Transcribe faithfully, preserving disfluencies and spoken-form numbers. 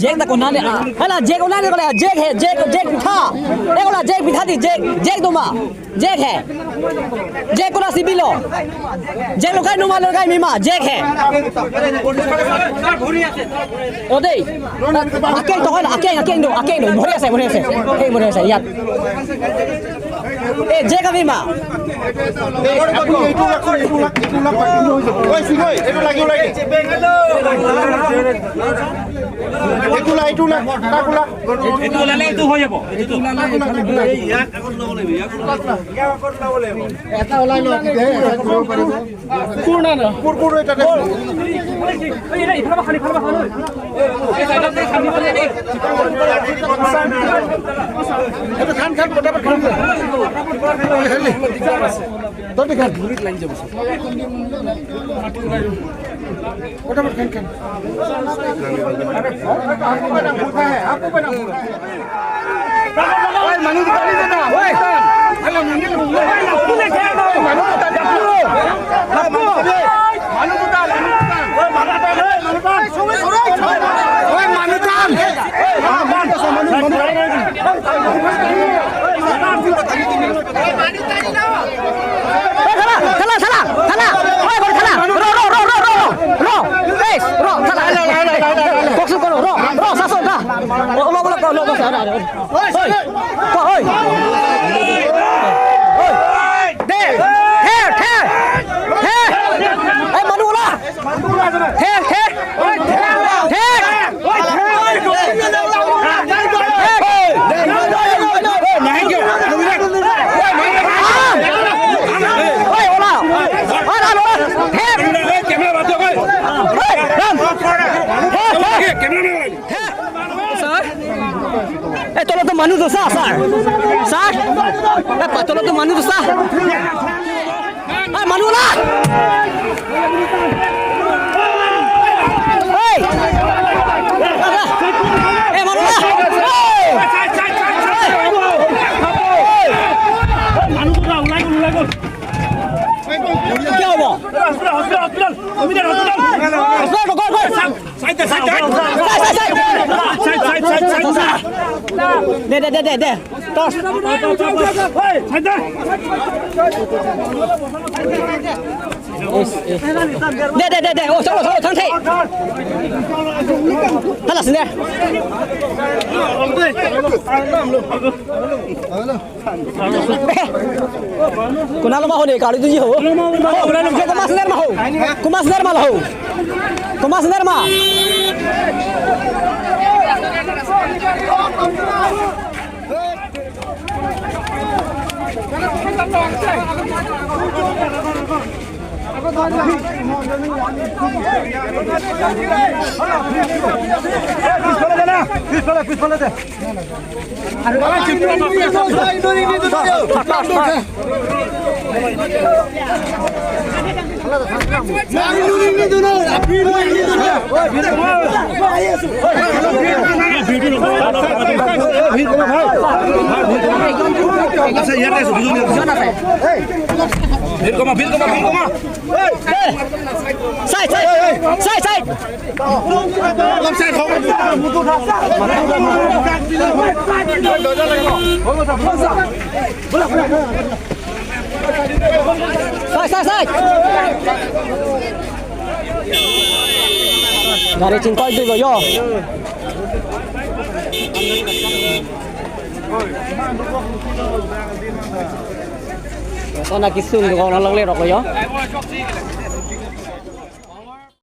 Jack ta konane, ah. Hala, Jack konane kole, Jack he, Jack, Jack pitha. Eh, kola, Jack pitha di, Jack, Jack do ma. Jack he. Jack kola si bilo. Jack lokai numa lokai mima, Jack he. O dei. Akeng to kan, akeng, akeng do, akeng do. Bhori ase, bhori ase. Akeng bhori ase, yat. Eh, Jack abi ma. Oi, singoi, এইটো লাগি ওলাই দে। এইটো ওলাই, এইটো ওলাই, তাক ওলা। এইটো ওলালে এইটো হৈ যাব। এইটো ওলালে এইটো হৈ যাব। ইয়াক আগত ল'ব লাগিব, ইয়াক আগত ল'ব লাগিব। এটা ওলাই লওক, তেতিয়াহে এটাত কৰিব পাৰিব। কোৰ না, না। কোৰ, কোৰ, এটা দে। এইটো খান, খান, পটাপট খান। তই দেখান। পটাপট খান, খান। ওই, মানুষ দাঁড়িয়ে দে না, ওই। মানুষ দাঁড়িয়ে দে না। ওই, মানুষ দাঁড়িয়ে দে না। ওই, মানুষ দাঁড়িয়ে দে না। ওই, মানুষ দাঁড়িয়ে দে না। ওই, মানুষ দাঁড়িয়ে দে না। ওই, মানুষ দাঁড়িয়ে দে না। Thala, thala, thala, thala. Oi, oi, thala. Ro, ro, ro, ro, ro, ro. Ro. Ei, ro, thala. Kok su koro, ro, ro, sa so ta. Lo, lo, lo, lo, lo, sa, oi. Ko, oi. Oi. De. He, he. He. Thek, thek. Thek. Oi, ola. Ola, ola. Thek. Oi, ram. Thek, thek. Sir? Eh, tolo tu manu tu sa, sir. Sir? Eh, pa, tolo tu manu tu sa. Ah, manu la. Hey! Eh, manu la. Hey! Kya hua? Hospital, hospital, hospital. Hospital ko, ko, ko. Side, side, side. Side, side, side. Side, side, side, side, side. De, de, de, de, de. Tos. Side. De, de, de, de. Oh, solo, solo, thang the. Hala sini. Konat along ma ho ne, gari tu ji ho. Ho, komatsi ner ma ho? Komatsi ner ma la ho? Komatsi ner ma? পিছফালে দে না, পিছফালে, পিছফালে দে। ভিৰ কমা, ভিৰ কমা, ভিৰ কমা। Side, side, side, side. Side, side, side. Gari chingkoi dei lo yo. Sana kisung ko na lang le rok lo yo.